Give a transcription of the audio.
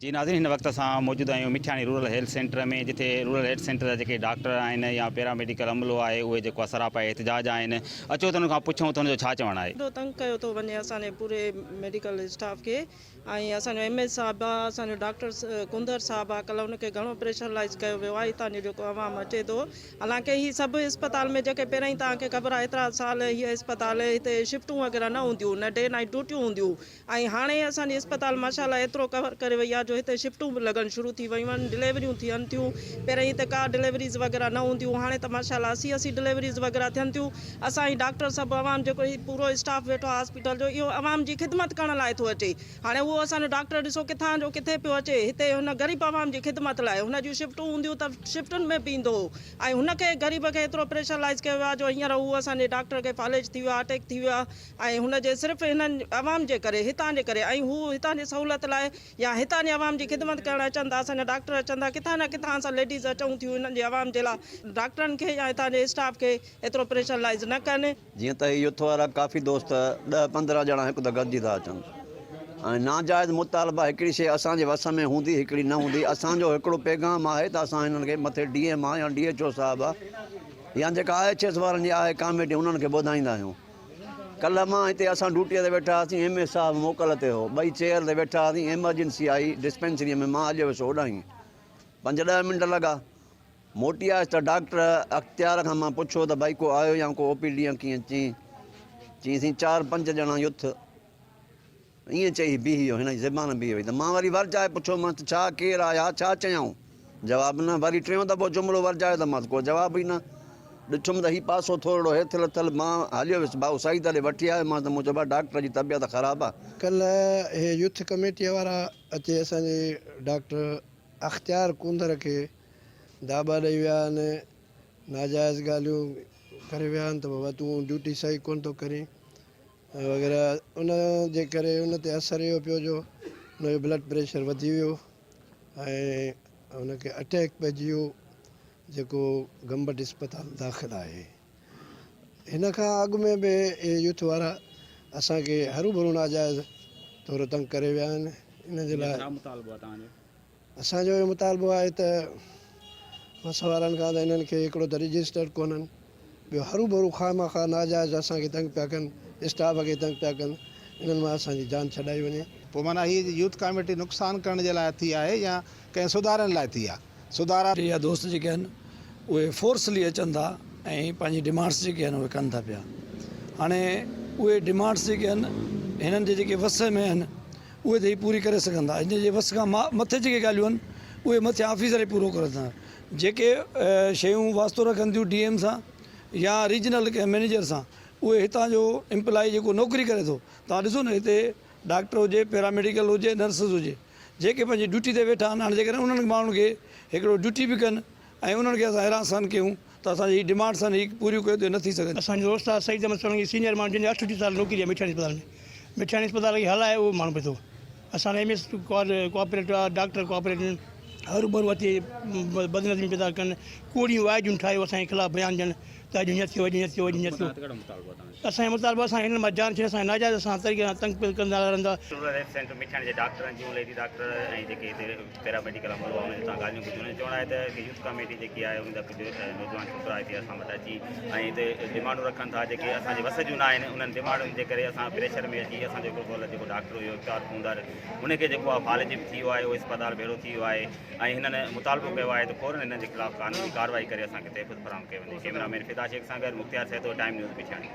جي ناظرين هن وقت اسان موجود آهيون مٺياڻي رورل هيلٿ سينٽر ۾ جتي رورل هيلٿ سينٽر جا جيڪي ڊاڪٽر آهن يا پيرا ميڊيڪل عملو آهي اهي جيڪو آهي سراپا احتجاج آهن اچو ته انهن کان پڇون ته انهن جو ڇا چوڻ آهي. ڏاڍو تنگ ڪيو ٿو وڃي اسان جي پوري ميڊيڪل اسٽاف کي ۽ اسان جو ايم ايس صاحب آ اسان جو ڊاڪٽر ڪنڌر صاحب آ ڪلهه ان کي گهڻو پريشرلائز ڪيو ويو آ هتان جو جيڪو عوام اچي ٿو حالانڪه هي سڀ اسپتال ۾ جيڪي پهريائين توهان کي خبر آ ايترا سال هي اسپتال هتي شفٽون وغيره نه هونديون نه ڊي نائيٽ ڊيوٽيون هونديون ۽ هاڻي اسان جي اسپتال ماشاء الله ايترو ڪور ڪري وئي آهي جو هتي شفٽون به لڳڻ شروع ٿي ويون آهن ڊليوريون ٿين ٿيون پهرين هتي ڪا ڊليوريز وغيره نه هونديون هاڻي ته ماشاء الله 80 80 ڊليوريز وغيره ٿين ٿيون اسان هي ڊاڪٽر سڀ عوام جيڪو هي پورو اسٽاف ويٺو آهي هاسپيٽل جو اهو عوام جي خدمت ڪرڻ لاء ٿو اچي هاڻي اهو اسان جو ڊاڪٽر ڏسو ڪٿان جو ڪٿي پيو اچي هتي هن غريب عوام جي خدمت لاء هن جون شفٽون هونديون ته شفٽن ۾ به ايندو هو ۽ هن کي غريب کي ايترو پريشرلائز ڪيو ويو آهي جو هينئر هو اسان جي ڊاڪٽر کي فالج ٿي ويو آهي اٽيڪ ٿي ويو آهي ۽ هن جي صرف هنن عوام جي ڪري هتان جي ڪري ۽ هو هتان جي سهولت لاء يا هتان جي عوام جي خدمت ڪرڻ اچن ٿا اسان جا ڊاڪٽر اچن ٿا ڪٿان نه ڪٿان اسان ليڊيز اچون ٿيون هنن جي عوام جي لاء ڊاڪٽرن کي يا هتان جي اسٽاف کي ايترو پريشرلائز نه ڪن. جيئن ته هي يوٿ وارا ڪافي دوست ڏهه 15 ڄڻا هڪ ته گڏجي ٿا اچن ۽ ناجائز مطالبا هڪڙي شيء اسان جي وس ۾ هوندي هڪڙي نه هوندي اسان جو هڪڙو پيغام آهي ته اسان هنن کي مٿي ڊي ايم آ يا ڊي ايڇ او صاحب آ يا جيڪا I H S وارن جي آهي ڪاميٽي انهن کي ٻڌائيندا آهيون ڪلهه مان هتي اسان ڊيوٽيء تي ويٺا هئاسين، ايم ايس صاحب موڪل تي هو، ٻئي چيئر تي ويٺا هئاسين، ايمرجنسي آئي ڊسپينسريء ۾ مان هليو ويس هوڏانهن، پنج ڏهه منٽ لڳا، موٽي آيس ته ڊاڪٽر اختيار کان مان پڇيو ته ڀائي ڪو آيو يا ڪو او پي ڊي يا ڪيئن، چيائين چيائين چار پنج ڄڻا يوٿ. ائين چئي بيهي ويو، هن جي زبان بيهي وئي ته مان وري ورجائي پڇيومانس ته ڇا، ڪير آيا، ڇا چيائون؟ جواب نه، وري ٽيون دفعو جملو ورجايو ته مانس ڪو جواب ئي نه. ڏٺم ته هي پاسو ٿورڙو هيٺ لٿل، مان هليو ويس، ڀائو سعيد علي وٺي آيومانس ته مون چيو ڀاء ڊاڪٽر جي طبيعت خراب آ. ڪلهه هي يوٿ ڪميٽيء وارا اچي اسان جي ڊاڪٽر اختيار ڪونڌر کي داٻا ڏئي ويا آهن، ناجائز ڳالهيون ڪري ويا آهن ته بابا تون ڊيوٽي صحيح ڪونه ٿو ڪرين. وغيره ان جي ڪري ان تي اثر اهو پيو جو ان جو بلڊ پريشر وڌي ويو ۽ ان کي اٽيڪ پئجي ويو جيڪو گمبٽ اسپتال داخل آهي هن کان اڳ ۾ به اهي يوٿ وارا اسان کي هروڀرو ناجائز طور تنگ ڪري ويا آهن ان جي لاء ڇا مطالبو آهي توهان جو؟ اسان جو اهو مطالبو آهي ته وس وارن کان ته انهن کي هڪڙو ته رجسٽرڊ ڪونهن ٻيو هروڀرو خواهه مخواهه ناجائز اسان کي تنگ پيا ڪن اسٽاف کي تنگ پيا ڪن انهن مان اسان جي جان ڇڏائي وڃي. پوء معنيٰ هيء يوٿ ڪاميٽي نقصان ڪرڻ جي لاء ٿي آهي يا ڪنهن سڌارن لاء ٿي آهي؟ سڌارا. يا دوست جيڪي آهن اهي فورسلي اچن ٿا ۽ پنهنجي ڊمانڊس جيڪي آهن اهي ڪن ٿا پيا هاڻي اهي ڊمانڊس جيڪي آهن هنن جي جيڪي وس ۾ آهن اهي ته هي پوري ڪري سگهن ٿا، هن جي وس کان مٿي جيڪي ڳالهيون آهن اهي مٿيان آفيسر ئي پورو ڪرن ٿا. جيڪي شيون واسطو رکن ٿيون ڊي ايم سان يا ريجنل ڪنهن مئنيجر سان اهي هتان جو امپلائي جيڪو نوڪري ڪري ٿو توهان ڏسو نه هتي ڊاڪٽر هجي پيراميڊيڪل هجي نرسز هجي جيڪي پنهنجي ڊيوٽي تي ويٺا آهن هاڻي جيڪڏهن انهن ماڻهن کي هڪڙو ڊيوٽي به ڪن ۽ انهن کي اسان حراسان ڪيون ته اسان جي هي ڊمانڊس آهن هي پوريون ڪيو ته نه ٿي سگهن. اسان جو استاد سعيد احمد سولنگي سينئر ماڻهو جنهن جي 68 سال نوڪري آهي مٺياڻي اسپتال ۾ مٺياڻي اسپتال کي هلائي اهو ماڻهو پئي ٿو اسان ايم ايس ڪوآپريٽو آهي ڊاڪٽر ڪوآپريٽو هروڀرو اچي بدنظمي پيدا ڪن ڪوڙيون واعديون ٺاهي اسان جي خلاف بيان ڏين ته اڄ هيئن ٿيو اڄ هيئن ٿيو اڄ هيئن ٿيو اسان جو مطالبو اسان هنن مان جان ڇڏي اسان کي ناجائز اسان طريقي سان تنگ ڪندا رهندا. رورل هيلٿ سينٽر مٺياڻي جي ڊاڪٽرن جون ليڊي ڊاڪٽر ۽ جيڪي هتي پيرا ميڊيڪل عملو آهي انهن سان ڳالهيون ٻڌيون انهن جو چوڻ آهي ته هتي يوٿ ڪاميٽي جيڪي آهي ان جا ڪجهه نوجوان ڇوڪرا هتي اسان وٽ اچي ۽ هتي ڊمانڊون رکن ٿا جيڪي اسان جي وس جون نه آهن انهن ڊمانڊن جي ڪري اسان پريشر ۾ اچي اسان جو هڪڙو گول جيڪو ڊاڪٽر هيو اختيار ڪونڌر ان کي جيڪو آهي فالج به ٿي ويو آهي اهو اسپتال ڀيڙو ٿي ويو آهي ۽ هنن مطالبو ڪيو آهي ته فورن هنن جي خلاف قانوني ڪارروائي ڪري اسان کي تحفظ فراهم ڪيو وڃي ڪئميرا مين فدا شيخ سان گڏ مختيار سهتو ٽائيم نيوز مٺياڻي.